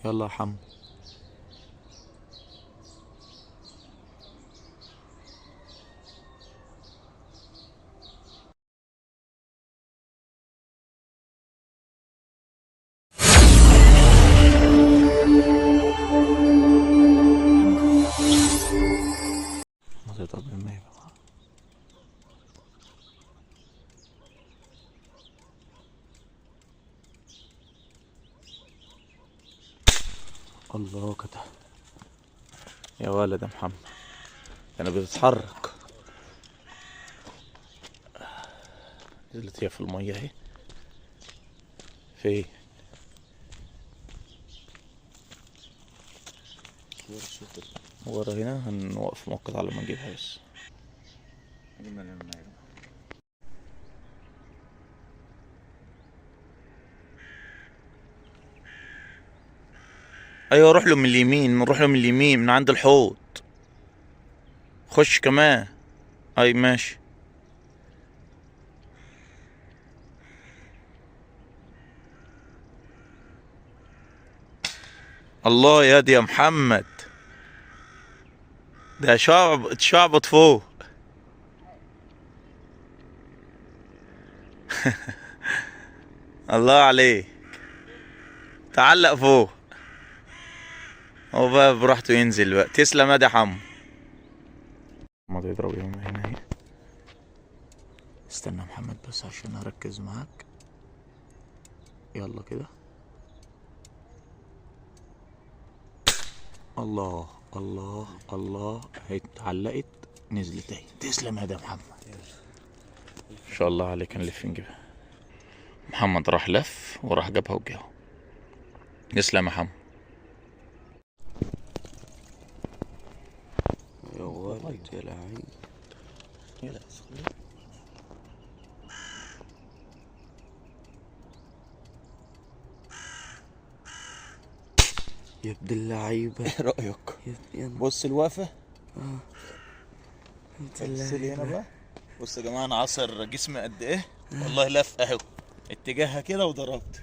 يلا يا حمو. ما تضرب المية. الله كده يا ولد يا محمد، انا بتتحرك. نزلت هي في المية اهي. في ورا هنا هنوقف مؤقت على ما نجيبها بس. ايوه روح له من اليمين، نروح له من اليمين من عند الحوض. خش كمان. اي ماشي. الله يا دي يا محمد، ده شعب اتشعبط فوق. الله عليك، تعلق فوق. هو بقى براحته ينزل بقى. تسلم يا حمو. ما تضرب يوم هنا اهي. استنى محمد بس عشان اركز معاك. يلا كده. الله الله الله، اهي اتعلقت نزلت اهي. تسلم يا محمد، ان شاء الله عليك. هنلف نجيبها. محمد راح لف وراح جابها وجاها. تسلم يا حمو. يا ولد يا لعيب. يلا يا ابن اللعيبة. ايه رأيك؟ بص الوقفة. ابن بص لي هنا اللعيبة. بقى. بص يا جماعة، انا عصر جسمي قد ايه؟ والله لف اهو اتجاهها كده وضربت.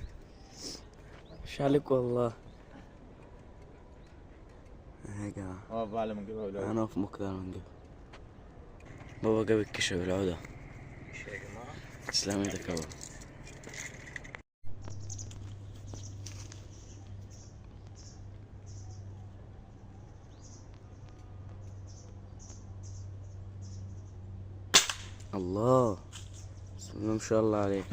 مش عليك والله. يا جماعة اه بقى لما نجيبها بالعود. انا في مكان ما نجيبها. بابا جاب الكشة بالعودة. ماشي يا جماعة. تسلم ايدك يا بابا. الله، بسم الله ما شاء الله عليك.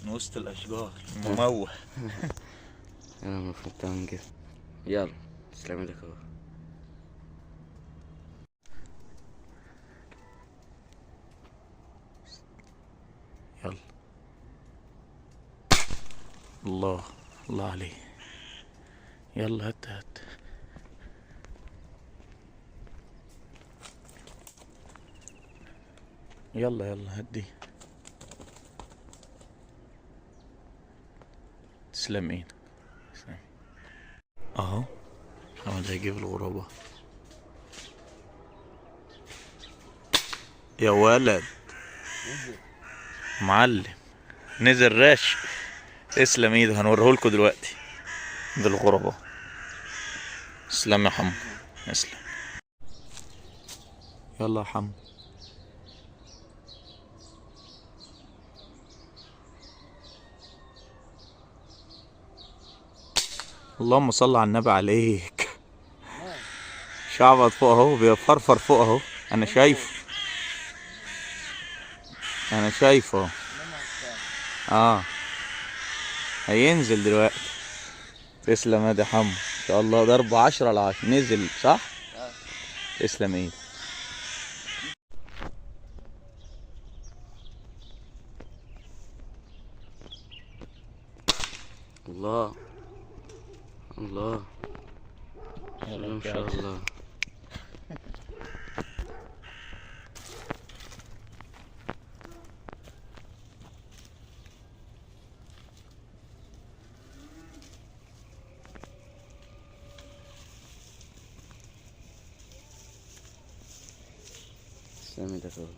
من وسط الاشجار مموه. انا المفروض تعمل كده. يلا تسلم ايدك يا بابا. يلا. الله الله عليه. يلا هات هات. يلا يلا هدي. تسلم ايدك. تسلم. اهو محمد هيجيب الغرابة. يا ولد معلم، نزل راشق. تسلم ايده، هنوريهولكوا دلوقتي. ده الغربة. تسلم يا حمو، تسلم. يلا يا حمو. اللهم صل على النبي عليك. شعبط فوق اهو، بيفرفر فوق اهو. انا شايفه، انا شايفه. هينزل دلوقتي. تسلم يا حمو، ان شاء الله ضرب 10 على 10. نزل صح؟ تسلم ايدك. الله الله، ما شاء الله. تسلم ايدك يا بابا.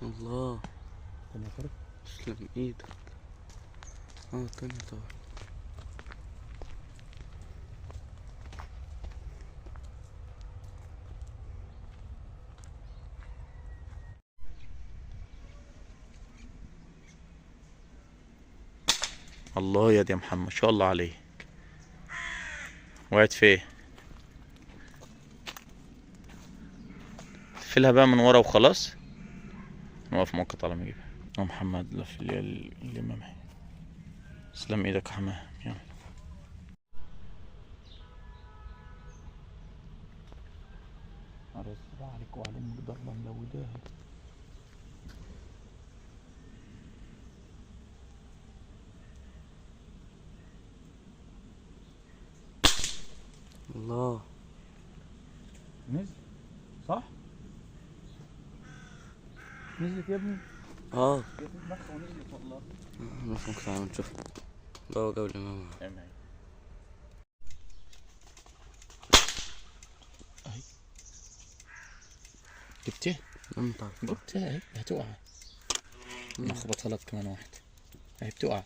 الله تسلم ايدك. تاني طبعا. الله يا دي محمد ما شاء الله عليك. وقعت فين؟ لفلها بقى من ورا وخلاص. نوقف مؤقت على ما اجيبها. محمد لف اليمامة. تسلم ايدك يا حمام. يلا عليك وعلى امك ضربه ملوداها. الله نزل صح؟ نزلت يا ابني؟ جت دماغها ونزلت والله. نفهم تعالى نشوف. بابا جاب الإمامة. اهي جبتها؟ جبتها اهي هتقع. نخبطها لك كمان واحدة. اهي بتقع.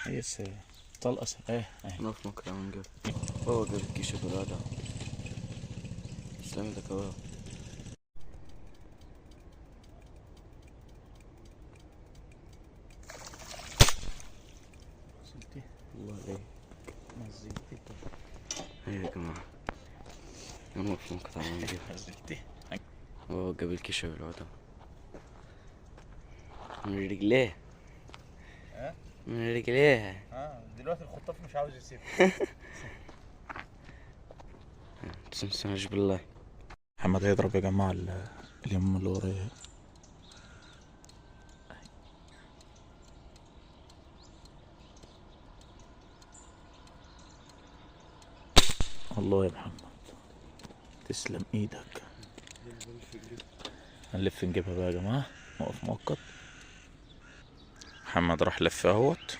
هي طلقة اهي اهي. نقف ممكن نجيب. بابا جاب الكيشة بالوضع. تسلم ايدك يا بابا. نزلتها الله عليك. نزلتها. ايوه يا جماعة. نقف ممكن تعالى نجيب. نزلتها. بابا جاب الكيشة بالوضع. من رجليه. من رجليها. دلوقتي الخطاف مش عاوز يسيبها. تنساش بالله. محمد هيضرب يا جماعة اليمام اللي ورايا. الله يا محمد تسلم ايدك. هنلف نجيبها بقى يا جماعة. نقف مؤقت. محمد راح لف اهوت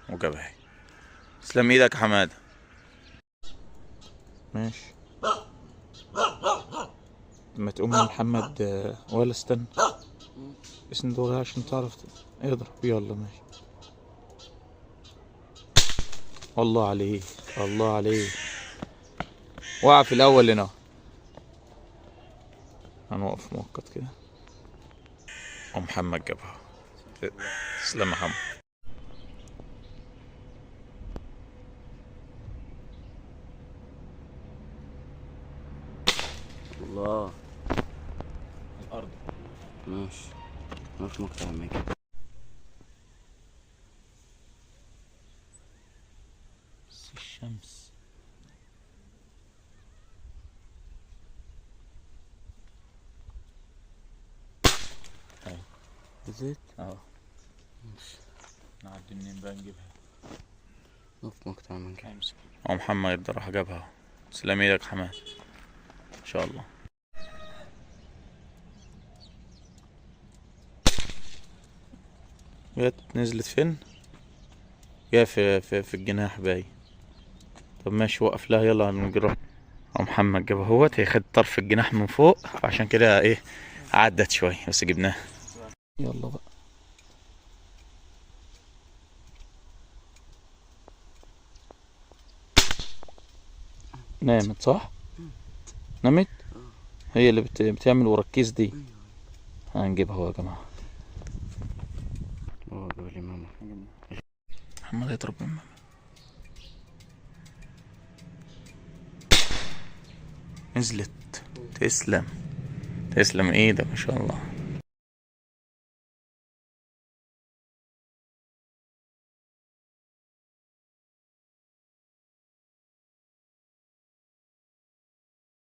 وجابها. تسلم ايدك يا حمادة. ماشي ما تقوم يا محمد ولا استنى اسند وراها عشان تعرف اضرب. يلا ماشي. الله عليك الله عليك. وقع في الاول هنا. هنوقف مؤقت كده. ومحمد جابها. تسلم يا محمد. الله الارض. ماشي نقف مقطع ميجا. بس الشمس. اهي نزلت؟ ماشي. نعدي منين بقى نجيبها؟ نقف مقطع ميجا. هو محمد راح جابها. تسلم ايدك يا حماد. ان شاء الله. جت نزلت فين؟ جاية في الجناح باين. طب ماشي وقف لها. يلا نجرب. محمد جابها اهوت. هي خدت طرف الجناح من فوق فعشان كده ايه عدت شوية بس جبناها. يلا بقى. نامت صح؟ نامت؟ هي اللي بتعمل ورا الكيس دي. هنجيبها اهو يا جماعة. محمد هيضرب من ماما. نزلت. تسلم تسلم ايدك ما شاء الله.